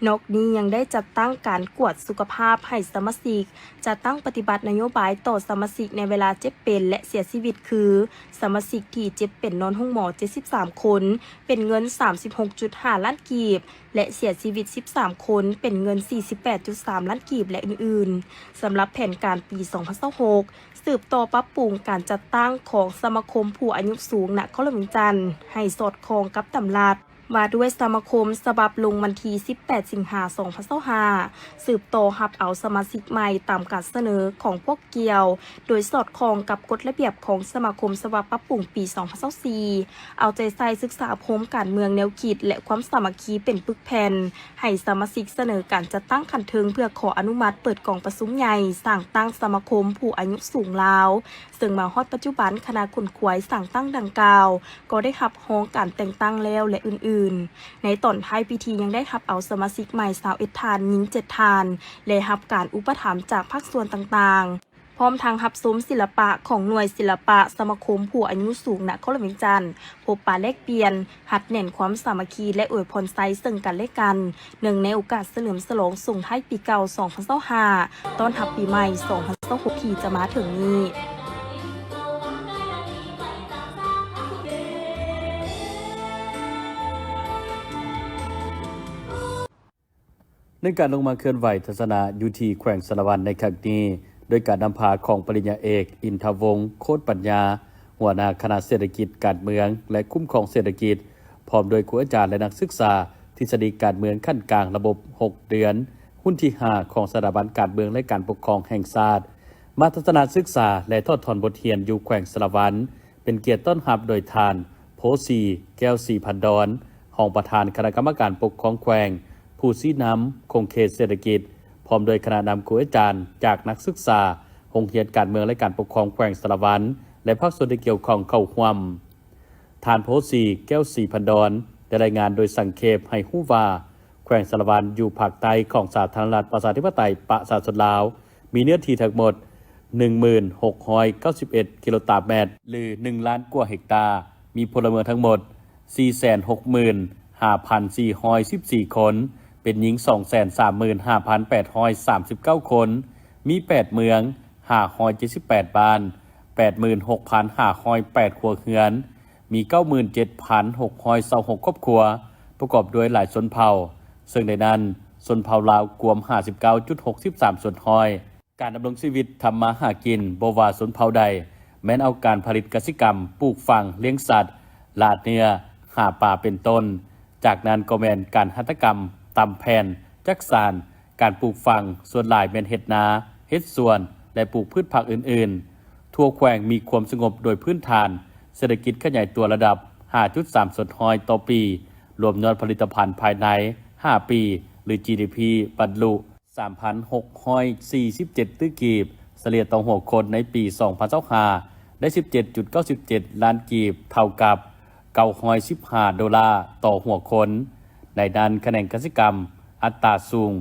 ນອກນີ້ຍັງໄດ້ຈັດຕັ້ງການກວດສຸຂະພາບໃຫ້ສະມາຊິກ, ຈັດຕັ້ງປະຕິບັດນະໂຍບາຍຕໍ່ສະມາຊິກໃນເວລາເຈັບເປັນ ແລະ ເສຍຊີວິດ ຄື ສະມາຊິກທີ່ເຈັບເປັນນອນໂຮງໝໍເຈັດສິບສາມຄົນ ເປັນເງິນສາມສິບຫົກຈຸດຫ້າລ້ານກີບ ແລະ ເສຍຊີວິດສິບສາມຄົນ ເປັນເງິນສີ່ສິບແປດຈຸດສາມລ້ານກີບ ແລະ ອື່ນໆ. ສຳລັບແຜນການປີສອງພັນຊາວຫົກ ສືບຕໍ່ປັບປຸງການຈັດຕັ້ງຂອງສະມາຄົມຜູ້ອາຍຸສູງນະຄອນຫຼວງວຽງຈັນ ໃຫ້ສອດຄ່ອງກັບດຳລັດວ່າດ້ວຍສະມາຄົມ ສະບັບລົງວັນທີສິບແປດ ສິງຫາ ສອງພັນຊາວຫ້າ ສືບຕໍ່ຮັບເອົາສະມາຊິກໃໝ່ຕາມການສະເໜີຂອງພວກກ່ຽວ ໂດຍສອດຄ່ອງກັບກົດລະບຽບຂອງສະມາຄົມ ສະບັບປັບປຸງປີສອງພັນຊາວສີ່ ເອົາໃຈໃສ່ສຶກສາອົບຮົມການເມືອງແນວຄິດ ແລະ ຄວາມສາມັກຄີເປັນປຶກແຜ່ນ ໃຫ້ສະມາຊິກສະເໜີການຈັດຕັ້ງຂັ້ນເທິງ ເພື່ອຂໍອະນຸມັດເປີດກອງປະຊຸມໃຫຍ່ສ້າງຕັ້ງສະມາຄົມຜູ້ອາຍຸສູງລາວ, ເຊິ່ງມາຮອດປັດຈຸບັນ ຄະນະຂົນຂວາຍສ້າງຕັ້ງດັ່ງກ່າວ ກໍໄດ້ຮັບຮອງການແຕ່ງຕັ້ງແລ້ວ ແລະ ອື່ນໆ. ໃນຕອນທ້າຍພິທີຍັງໄດ້ຮັບເອົາສະມາຊິກໃໝ່ຊາວເອັດທ່ານ, ຍິງເຈັດທ່ານ ແລະ ຮັບການອຸປະຖຳຈາກພາກສ່ວນຕ່າງໆ. ພ້ອມທັງຮັບຊົມສິລະປະຂອງໜ່ວຍສິລະປະສະມາຄົມຜູ້ອາຍຸສູງນະຄອນຫຼວງວຽງຈັນ, ພົບປະແລກປ່ຽນ, ຮັດແໜ້ນຄວາມສາມັກຄີ ແລະ ອວຍພອນໄຊເຊິ່ງກັນແລະກັນ, ເນື່ອງໃນໂອກາດສະເຫຼີມສະຫຼອງສົ່ງທ້າຍປີເກົ່າສອງພັນຊາວຫ້າ ຕ້ອນຮັບປີໃໝ່ສອງພັນຊາວຫົກ ທີ່ຈະມາເຖິງນີ້. ໃນການລົງມາເຄື່ອນໄຫວທັດສະນະຢູ່ທີ່ແຂວງສາລະວັນໃນຄັ້ງນີ້, ໂດຍການນຳພາຂອງປະລິນຍາເອກ ອິນທະວົງ ໂຄດປັນຍາ, ຫົວໜ້າຄະນະເສດຖະກິດ, ການເມືອງ ແລະ ຄຸ້ມຄອງເສດຖະກິດ, ພ້ອມດ້ວຍຄູອາຈານ ແລະ ນັກສຶກສາທິດສະດີການເມືອງຂັ້ນກາງລະບົບຫົກເດືອນ, ຮຸ່ນທີຫ້າຂອງສະຖາບັນການເມືອງ ແລະ ການປົກຄອງແຫ່ງຊາດ, ມາທັດສະນະສຶກສາ ແລະ ຖອດຖອນບົດຮຽນຢູ່ແຂວງສາລະວັນ. ເປັນກຽດຕ້ອນຮັບໂດຍທ່ານ ໂພສີ ແກ້ວສີພັນດອນ ຮອງປະທານຄະນະກຳມະການປົກຄອງແຂວງ, ຜູ້ຊີ້ນຳຂົງເຂດເສດຖະກິດ, ພ້ອມດ້ວຍຄະນະນຳຄູອາຈານຈາກນັກສຶກສາໂຮງຮຽນການເມືອງ ແລະ ການປົກຄອງແຂວງສາລະວັນ ແລະ ພາກສ່ວນທີ່ກ່ຽວຂ້ອງເຂົ້າຮ່ວມ. ທ່ານ ໂພສີ ແກ້ວສີພັນດອນ ໄດ້ລາຍງານໂດຍສັງເຂບໃຫ້ຮູ້ວ່າ ແຂວງສາລະວັນຢູ່ພາກໃຕ້ຂອງສາທາລະນະລັດ ປະຊາທິປະໄຕ ປະຊາຊົນລາວ ມີເນື້ອທີ່ທັງໝົດ ໜຶ່ງໝື່ນຫົກຮ້ອຍເກົ້າສິບເອັດກິໂລຕາແມັດ ຫຼື ໜຶ່ງລ້ານກວ່າເຮັກຕາ, ມີພົນລະເມືອງທັງໝົດ ສີ່ແສນຫົກໝື່ນຫ້າພັນສີ່ຮ້ອຍສິບສີ່ຄົນ, ເປັນຍິງ ສອງແສນສາມໝື່ນຫ້າພັນແປດຮ້ອຍສາມສິບເກົ້າຄົນ, ມີແປດເມືອງ, ຫ້າຮ້ອຍເຈັດສິບແປດບ້ານ, ແປດໝື່ນຫົກພັນຫ້າຮ້ອຍແປດຄົວເຮືອນ, ມີເກົ້າໝື່ນເຈັດພັນຫົກຮ້ອຍຊາວຫົກຄອບຄົວ, ປະກອບດ້ວຍຫຼາຍຊົນເຜົ່າ, ເຊິ່ງໃນນັ້ນຊົນເຜົ່າລາວກວມຫ້າສິບເກົ້າຈຸດຫົກສິບສາມສ່ວນຮ້ອຍ. ການດຳລົງຊີວິດທຳມາຫາກິນ ບໍ່ວ່າຊົນເຜົ່າໃດ ແມ່ນເອົາການຜະລິດກະສິກຳ, ປູກຝັງ, ລ້ຽງສັດ, ລ່າເນື້ອ, ຫາປາ ເປັນຕົ້ນ. ຈາກນັ້ນກໍແມ່ນການຫັດຖະກຳ, ຕຳແຜ່ນ, ຈັກສານ, ການປູກຝັງ, ສ່ວນຫຼາຍແມ່ນເຮັດນາ, ເຮັດສວນ ແລະ ປູກພືດຜັກອື່ນໆ. ທົ່ວແຂວງມີຄວາມສະຫງົບໂດຍພື້ນຖານ, ເສດຖະກິດຂະຫຍາຍຕົວລະດັບຫ້າຈຸດສາມສ່ວນຮ້ອຍຕໍ່ປີ, ລວມຍອດຜະລິດຕະພັນພາຍໃນຫ້າປີ ຫຼື ຈີດີພີ ບັນລຸ ສາມພັນຫົກຮ້ອຍສີ່ສິບເຈັດຕື້ກີບ, ສະເລ່ຍຕໍ່ຫົວຄົນໃນປີສອງພັນຊາວຫ້າ ໄດ້ສິບເຈັດຈຸດເກົ້າສິບເຈັດລ້ານກີບ, ເທົ່າກັບເກົ້າຮ້ອຍສິບຫ້າໂດລາຕໍ່ຫົວຄົນ. ໃນນັ້ນຂະແໜງກະສິກຳອັດຕາສູງ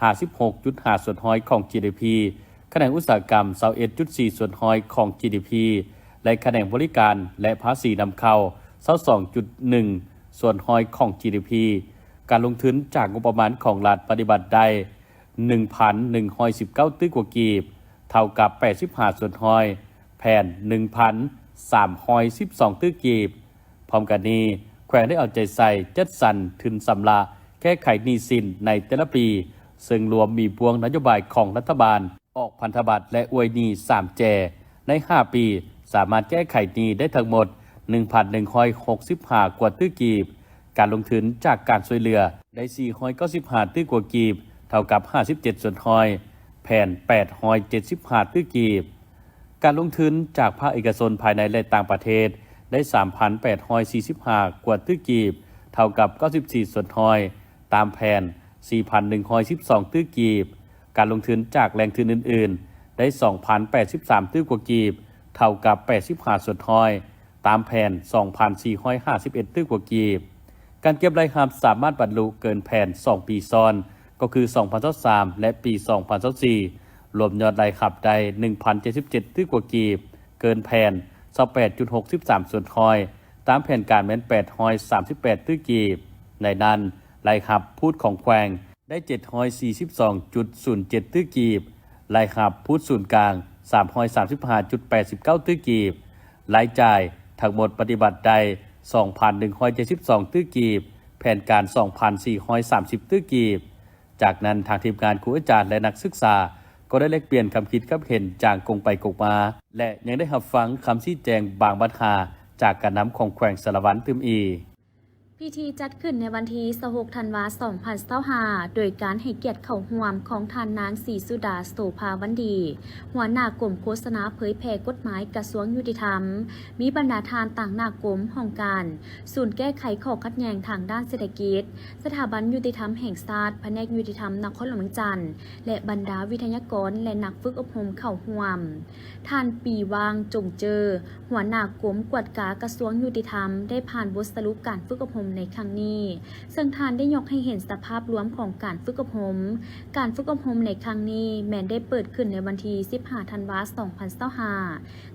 ຫ້າສິບຫົກຈຸດຫ້າສ່ວນຮ້ອຍຂອງ ຈີດີພີ, ຂະແໜງອຸດສາຫະກຳ ຊາວເອັດຈຸດສີ່ສ່ວນຮ້ອຍຂອງ ຈີດີພີ ແລະ ຂະແໜງບໍລິການ ແລະ ພາສີນຳເຂົ້າ ຊາວສອງຈຸດໜຶ່ງສ່ວນຮ້ອຍຂອງ ຈີດີພີ. ການລົງທຶນຈາກງົບປະມານຂອງລັດປະຕິບັດໄດ້ ໜຶ່ງພັນໜຶ່ງຮ້ອຍສິບເກົ້າຕື້ກວ່າກີບ, ເທົ່າກັບແປດສິບຫ້າສ່ວນຮ້ອຍ, ແຜນ ໜຶ່ງພັນສາມຮ້ອຍສິບສອງຕື້ກີບ. ພ້ອມກັນນີ້, ແຂວງໄດ້ເອົາໃຈໃສ່ຈັດສັນທຶນຊຳລະແກ້ໄຂໜີ້ສິນໃນແຕ່ລະປີ, ເຊິ່ງລວມມີບ່ວງນະໂຍບາຍຂອງລັດຖະບານ, ອອກພັນທະບັດ ແລະ ອວຍໜີ້ ສາມແຈ. ໃນຫ້າປີ, ສາມາດແກ້ໄຂໜີ້ໄດ້ທັງໝົດ ໜຶ່ງພັນໜຶ່ງຮ້ອຍຫົກສິບຫ້າກວ່າຕື້ກີບ. ການລົງທຶນຈາກການຊ່ວຍເຫຼືອໄດ້ ສີ່ຮ້ອຍເກົ້າສິບຫ້າຕື້ກວ່າກີບ, ເທົ່າກັບຫ້າສິບເຈັດສ່ວນຮ້ອຍ, ແຜນ ແປດຮ້ອຍເຈັດສິບຫ້າຕື້ກີບ. ການລົງທຶນຈາກພາກເອກະຊົນພາຍໃນ ແລະ ຕ່າງປະເທດ ໄດ້ສາມພັນແປດຮ້ອຍສີ່ສິບຫ້າກວ່າຕື້ກີບ ເທົ່າກັບເກົ້າສິບສີ່ສ່ວນຮ້ອຍ ຕາມແຜນສີ່ພັນໜຶ່ງຮ້ອຍສິບສອງຕື້ກີບ. ການລົງທຶນຈາກແຫຼ່ງທຶນອື່ນໆ ໄດ້ສອງພັນແປດສິບສາມຕື້ກວ່າກີບ ເທົ່າກັບແປດສິບຫ້າສ່ວນຮ້ອຍ ຕາມແຜນສອງພັນສີ່ຮ້ອຍຫ້າສິບເອັດຕື້ກວ່າກີບ. ການເກັບລາຍຮັບສາມາດບັນລຸເກີນແຜນສອງປີຊ້ອນ ກໍຄືສອງພັນຊາວສາມ ແລະ ປີສອງພັນຊາວສີ່ ລວມຍອດລາຍຮັບໄດ້ໜຶ່ງພັນເຈັດສິບເຈັດຕື້ກວ່າກີບ ເກີນແຜນຊາວແປດຈຸດຫົກສິບສາມສ່ວນຮ້ອຍ ຕາມແຜນການແມ່ນແປດຮ້ອຍສາມສິບແປດຕື້ກີບ. ໃນນັ້ນ ລາຍຮັບພູດຂອງແຂວງ ໄດ້ເຈັດຮ້ອຍສີ່ສິບສອງຈຸດສູນເຈັດຕື້ກີບ, ລາຍຮັບພູດສູນກາງ ສາມຮ້ອຍສາມສິບຫ້າຈຸດແປດສິບເກົ້າຕື້ກີບ, ລາຍຈ່າຍທັງໝົດປະຕິບັດໄດ້ ສອງພັນໜຶ່ງຮ້ອຍເຈັດສິບສອງຕື້ກີບ, ແຜນການ ສອງພັນສີ່ຮ້ອຍສາມສິບຕື້ກີບ. ຈາກນັ້ນ ທາງທີມງານຄູອາຈານ ແລະ ນັກສຶກສາ ກໍໄດ້ແລກປ່ຽນຄຳຄິດຄຳເຫັນຢ່າງກົງໄປກົງມາ ແລະ ຍັງໄດ້ຮັບຟັງຄຳຊີ້ແຈງບາງບັນຫາຈາກການນຳຂອງແຂວງສາລະວັນຕື່ມອີກ. ພິທີຈັດຂຶ້ນໃນວັນທີຊາວຫົກທັນວາ ສອງພັນຊາວຫ້າ ໂດຍການໃຫ້ກຽດເຂົ້າຮ່ວມຂອງທ່ານນາງ ສີສຸດາ ໂສພາວັນດີ ຫົວໜ້າກົມໂຄສະນາເຜີຍແຜ່ກົດໝາຍກະຊວງຍຸຕິທຳ, ມີບັນດາທ່ານຕາງໜ້າກົມ, ຫ້ອງການ, ສູນແກ້ໄຂຂໍ້ຂັດແຍ່ງທາງດ້ານເສດຖະກິດ, ສະຖາບັນຍຸຕິທຳແຫ່ງຊາດ, ພະແນກຍຸຕິທຳນະຄອນຫຼວງວຽງຈັນ ແລະ ບັນດາວິທະຍາກອນ ແລະ ນັກຝຶກອົບຮົມເຂົ້າຮ່ວມ. ທ່ານ ປີຫວ່າງ ຈົງເຈີ ຫົວໜ້າກົມກວດກາກະຊວງຍຸຕິທຳ ໄດ້ຜ່ານບົດສະຫຼຸບການຝຶກອົບຮົມໃນຄັ້ງນີ້, ເຊິ່ງທ່ານໄດ້ຍົກໃຫ້ເຫັນສະພາບລວມຂອງການຝຶກອົບຮົມ. ການຝຶກອົບຮົມໃນຄັ້ງນີ້ແມ່ນໄດ້ເປີດຂຶ້ນໃນວັນທີສິບຫ້າທັນວາ ສອງພັນຊາວຫ້າ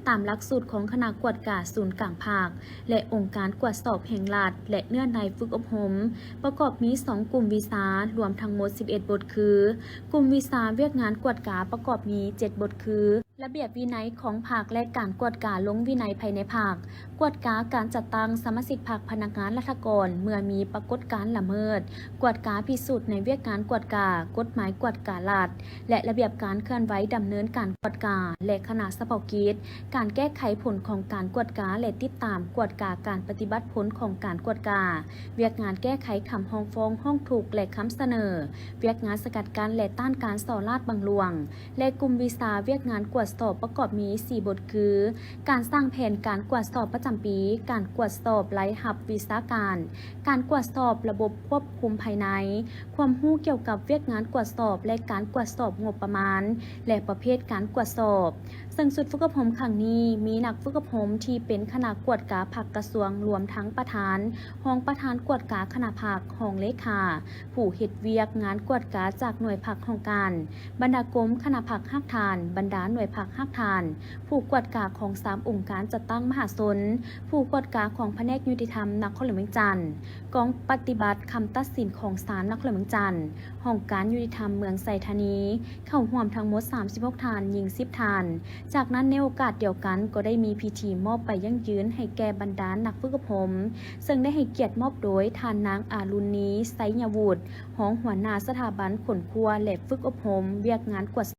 ຕາມຫຼັກສູດຂອງຄະນະກວດກາສູນກາງພັກ ແລະ ອົງການກວດສອບແຫ່ງລັດ ແລະ ເນື້ອໃນຝຶກອົບຮົມ ປະກອບມີສອງກຸ່ມວິຊາ, ລວມທັງໝົດສິບເອັດບົດ ຄື ກຸ່ມວິຊາວຽກງານກວດກາ ປະກອບມີເຈັດບົດ ຄື ລະບຽບວິໄນຂອງພັກ ແລະ ການກວດກາລົງວິໄນພາຍໃນພັກ, ກວດກາການຈັດຕັ້ງສະມາຊິກພັກ, ພະນັກງານລັດຖະກອນ ເມື່ອມີປາກົດການລະເມີດ, ກວດກາພິສູດໃນວຽກງານກວດກາ, ກົດໝາຍກວດກາລັດ ແລະ ລະບຽບການເຄື່ອນໄຫວດຳເນີນການກວດກາ ແລະ ຄະນະສະເພາະກິດ, ການແກ້ໄຂຜົນຂອງການກວດກາ ແລະ ຕິດຕາມກວດກາການປະຕິບັດຜົນຂອງການກວດກາ, ວຽກງານແກ້ໄຂຄຳຮ້ອງຟ້ອງ, ຮ້ອງທຸກ ແລະ ຄຳສະເໜີ, ວຽກງານສະກັດກັ້ນ ແລະ ຕ້ານການສໍ້ລາດບັງຫຼວງ ແລະ ກຸ່ມວິຊາວຽກງານກວດສອບປະກອບມີສີ່ບົດ ຄື ການສ້າງແຜນການກວດສອບປະຈຳປີ, ການກວດສອບລາຍຮັບວິຊາການ, ການກວດສອບລະບົບຄວບຄຸມພາຍໃນ, ຄວາມຮູ້ກ່ຽວກັບວຽກງານກວດສອບ ແລະ ການກວດສອບງົບປະມານ ແລະ ປະເພດການກວດສອບ. ເຊິ່ງຊຸດຝຶກອົບຮົມຄັ້ງນີ້ ມີນັກຝຶກອົບຮົມທີ່ເປັນຄະນະກວດກາພັກກະຊວງ ລວມທັງປະທານ, ຮອງປະທານກວດກາຄະນະພັກ, ຮອງເລຂາ, ຜູ້ເຮັດວຽກງານກວດກາຈາກໜ່ວຍພັກຫ້ອງການ, ບັນດາກົມຄະນະພັກຮາກຖານ, ບັນດາໜ່ວຍພັກຮາກຖານ, ຜູ້ກວດກາຂອງສາມອົງການຈັດຕັ້ງມະຫາຊົນ, ຜູ້ກວດກາຂອງພະແນກຍຸຕິທຳນະຄອນຫຼວງວຽງຈັນ, ກອງປະຕິບັດຄຳຕັດສິນຂອງສານນະຄອນຫຼວງວຽງຈັນ, ຫ້ອງການຍຸຕິທຳເມືອງໄຊທານີ, ເຂົ້າຮ່ວມທັງໝົດສາມສິບຫົກທ່ານ, ຍິງສິບທ່ານ. ຈາກນັ້ນໃນໂອກາດດຽວກັນກໍໄດ້ມີພິທີມອບໃບຢັ້ງຢືນໃຫ້ແກ່ບັນດານັກຝຶກອົບຮົມ, ເຊິ່ງໄດ້ໃຫ້ກຽດມອບໂດຍທ່ານນາງ ອາລຸນນີ ໄຊຍະວຸດ ຮອງຫົວໜ້າສະຖາບັນຄົ້ນຄວ້າ ແລະ ຝຶກອົບຮົມວຽກງານກວດ